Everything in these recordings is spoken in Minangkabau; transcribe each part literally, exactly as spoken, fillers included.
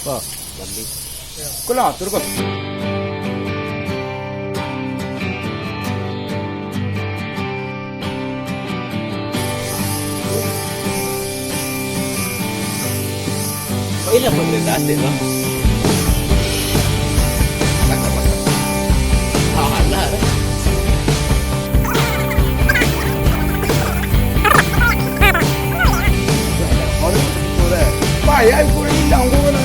Oh, jambi. Kau lah atur kau. Oh, ini apa dia dah asyik lah. Alah. Payah ikut rindang kau lah.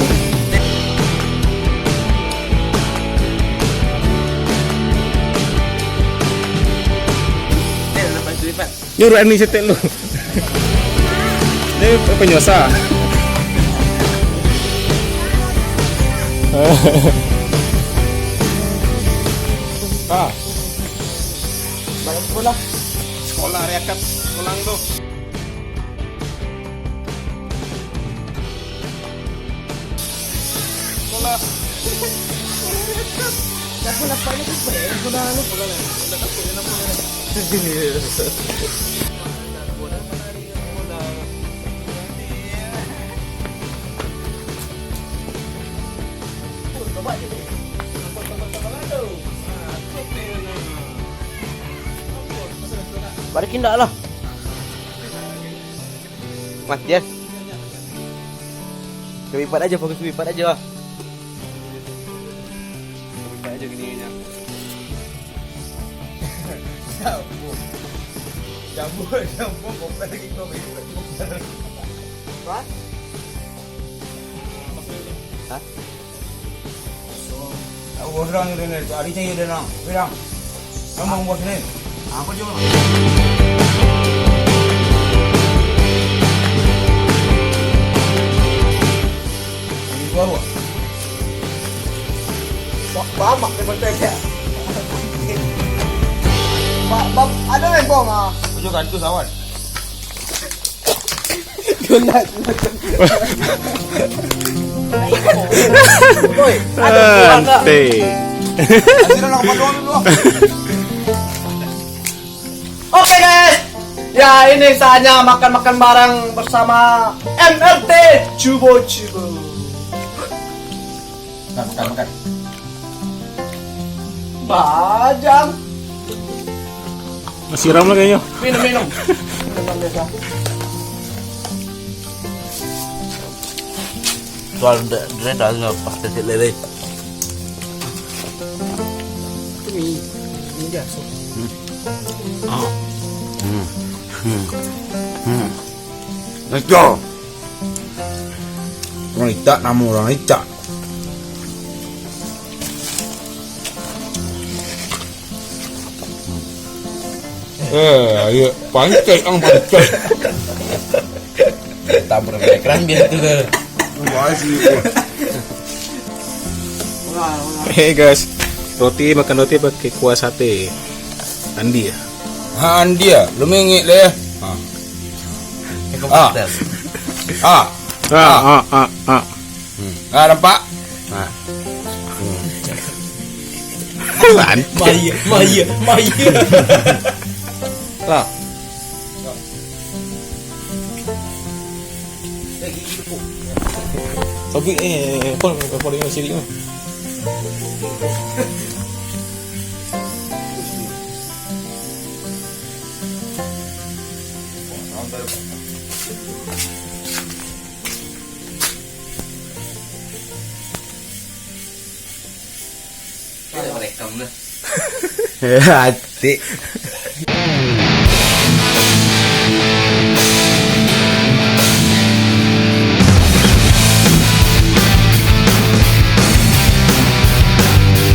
Nyuruh ni setek lu. Ni penyuasa. Ah. Balik sekolah. Sekolah reakat pulang tu. Sekolah. Aku nampak ni tu, eh, sekolah lu, sekolah ni. Dah takut dia nampak ni. Balikin dak lah. Mati, eh. Kami empat aja, fokus kami empat aja. Kami empat aja gini nya. Cabut. Cabut, cabut, kompres lagi, kompres. Hah? Tahu orang ni, Ren, Ren. Cari cahaya dia, Nang. Bilang. Ngomong bos ni. Apa je, Bang? Ini gua, Bang. Ba-, bamak dia betul, ya. Ba-, ba-, ada main bom, ah. Tujuh ratus awan. Oi, ada buah tak? Ante. Oke, guys. Ya, ini saatnya makan-makan bareng bersama M R T Cubo-Cubo. Makan, makan, makan. Bajang. Masih ram lah kayaknya. Minum, minum. Minum biasa. Soal de-, dia dah nggak pas kecil lele. Itu mi, mi biasa. Hmm. Ah. Hmm. Hmm. Hmm. Let's go. Urang Icak, namo urang Icak. Eh, ayo, pancet ang pancet. Tambah banyak kerambin tu ke? Makasih. Hey guys, roti, makan roti pakai kuah sate. Andi ya? Ha, Andi ya? Lu mengek lah ya? Ha. Ah. Ah. Ah, ah, ah, ah. Hmm. Ah, nampak? Ah. Hmm. Maya, maya, maya. Lah. Sabik, eh, apa, apa dia sini tu? Kita merekam lah. Atik.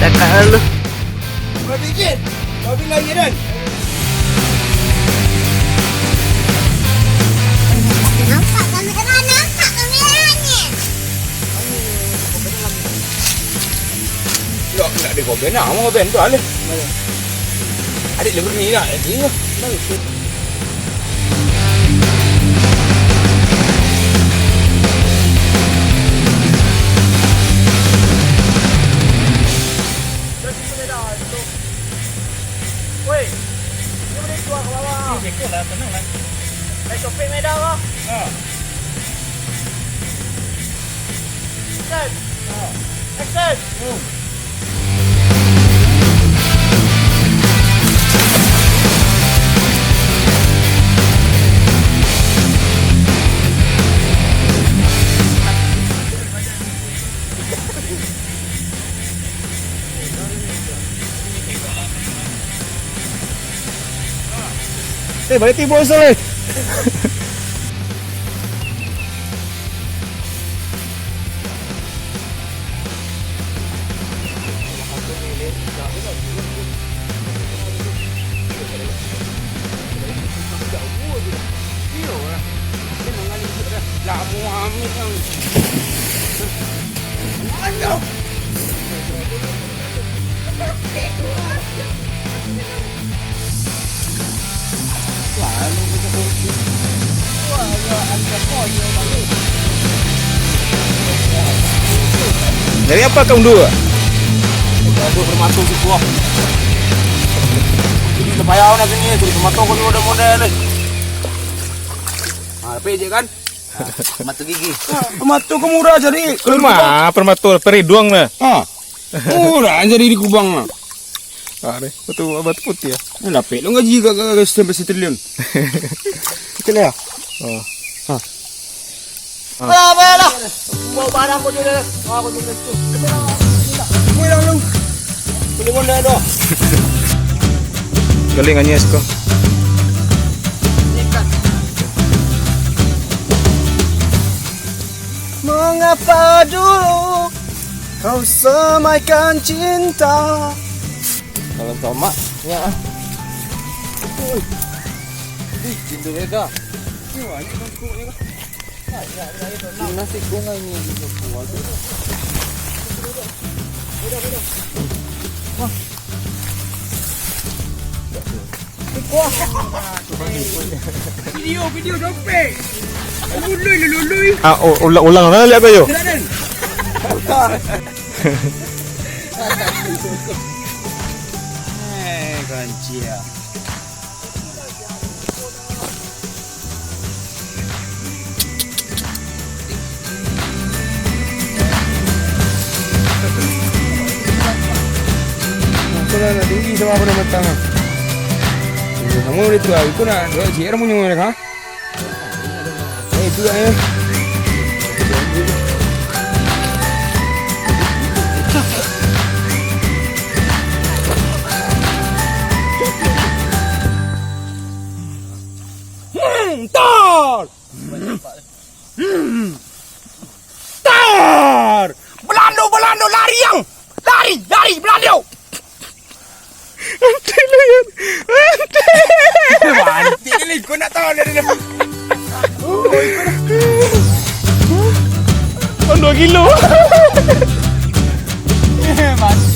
Cakap lah lu. Kau bikin, kau bilang Iran. Nampak kamera, nampak kamera ni. Nak, nak di komen lah, mau komen tu alih. Adik lebih ni nak, ini lah. Woi, ni boleh keluar ke bawah. Ni beko lah, tenang lah. Eh, copek medan lah. Ha. Kan? Eh, baliak tibo, Sol, eh. Dari apa kaum dua? Dari permato si kuah. Jadi, payah nak sini, cari permato kau ni model-model ni. Ha, tapi je kan? Permato gigi. Ha, permato kau murah jadi. Kalau mah, permato periduang nah. Ha. Murah jadi di Kubang lah. Ah, ni. Betul, batu putih ya. Ni lapik lo gaji ka, ka, ka sampai setriliun. Betul ya? Oh. Ha. Ah. Alah, alah, alah. Bawa barang kau dulu. Ah, kau dulu tu. Kau hilang lu. Boleh mondai doh. Galing anyes kau. Mengapa dulu kau semaikan cinta? Kalau tomak, ya. Ui. Ih, pintu mereka. Ih, banyak bangkuknya, Kak. Banyak, banyak, banyak. Gimana sih, kok nggak ini gitu, kuat tuh? Wah. Video, video dompet. Lului, lului, lului. Ah, u-, ulang, ulang lah, lihat ayo. Silakan. Eh, kancia. Aku lah nak tinggi sama apa nama tang. Kamu udah tua, aku nak dua C R punya mereka. Eh, itu lah, eh. Hmm, tar! Hmm. Tar! Belando, Belando, lari, ang! Lari, lari, Belando! Antik lah, Yan. Antik! Antik ni, kau nak tahu dari dia. Kan dua kilo. Eh, mati.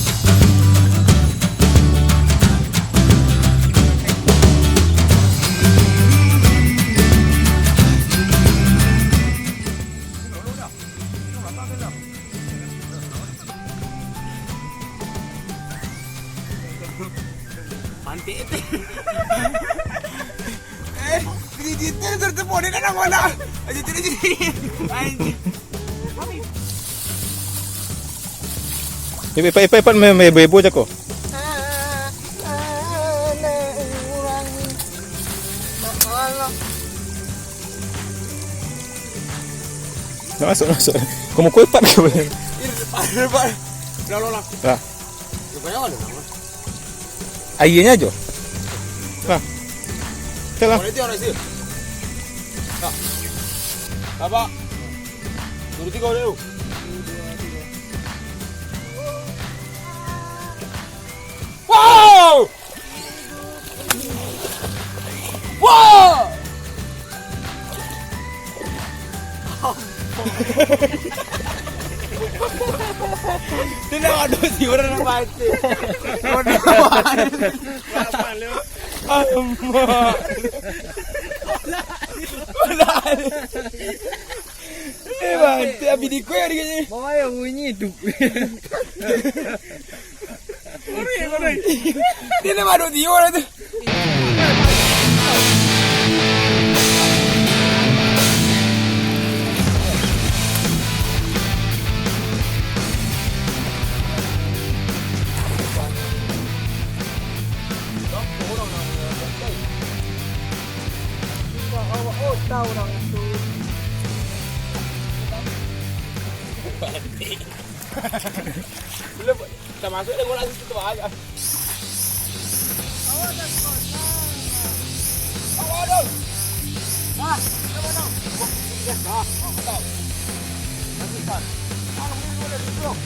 Pantik tu. Eh, digital tertepuk dia dalam bola. Aja jadi jadi. Anjing. Ipat, ipat, ipat, me, me, bebo cako. Nak masuk, masuk. Kamu kuat pat ke? Ini depan, depan. Ulang, ulang, ulang. Nah. Depannya mana, ulang, ulang. Airnya aja. Nah. Caklah. Boleh tiap orang sih. Nah. Bapak. Dua, tiga, boleh tu. Wow! Wah! Tu nak ado si orang nak mati. Bodoh. Alamak. Eh, mati, habis di kuih hari ni. Bawa yang bunyi tu. Dia nak maduk dia orang tu. Orang tu. Belum, kita masuk deh, bola situ tu aja. Awas, awas, awas. Awas, awas. Nah, kita mana? Wah, iya, dah. Mantap. Lanjutkan. Kalau boleh, boleh, duduk.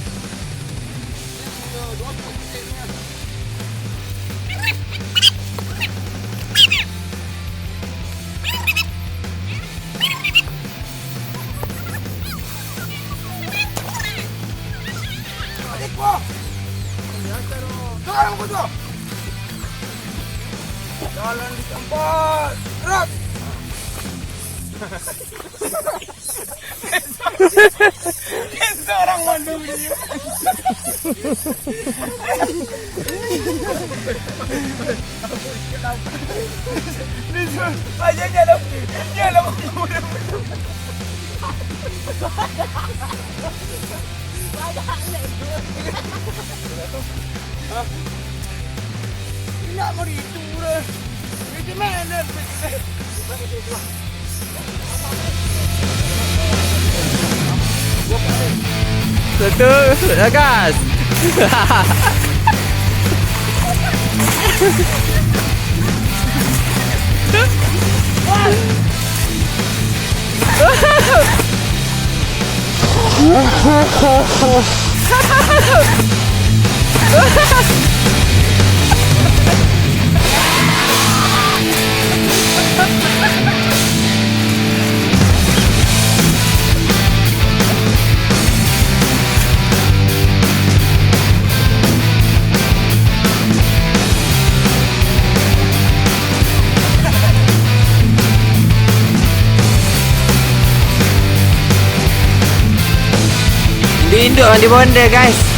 Jalan di tempat. Gerak. Seorang manusia. Aja jalan, jalan. Indak mau dihitung, bro. Itu mana? Satu, gas. Indu-indu mandi bonde, guys.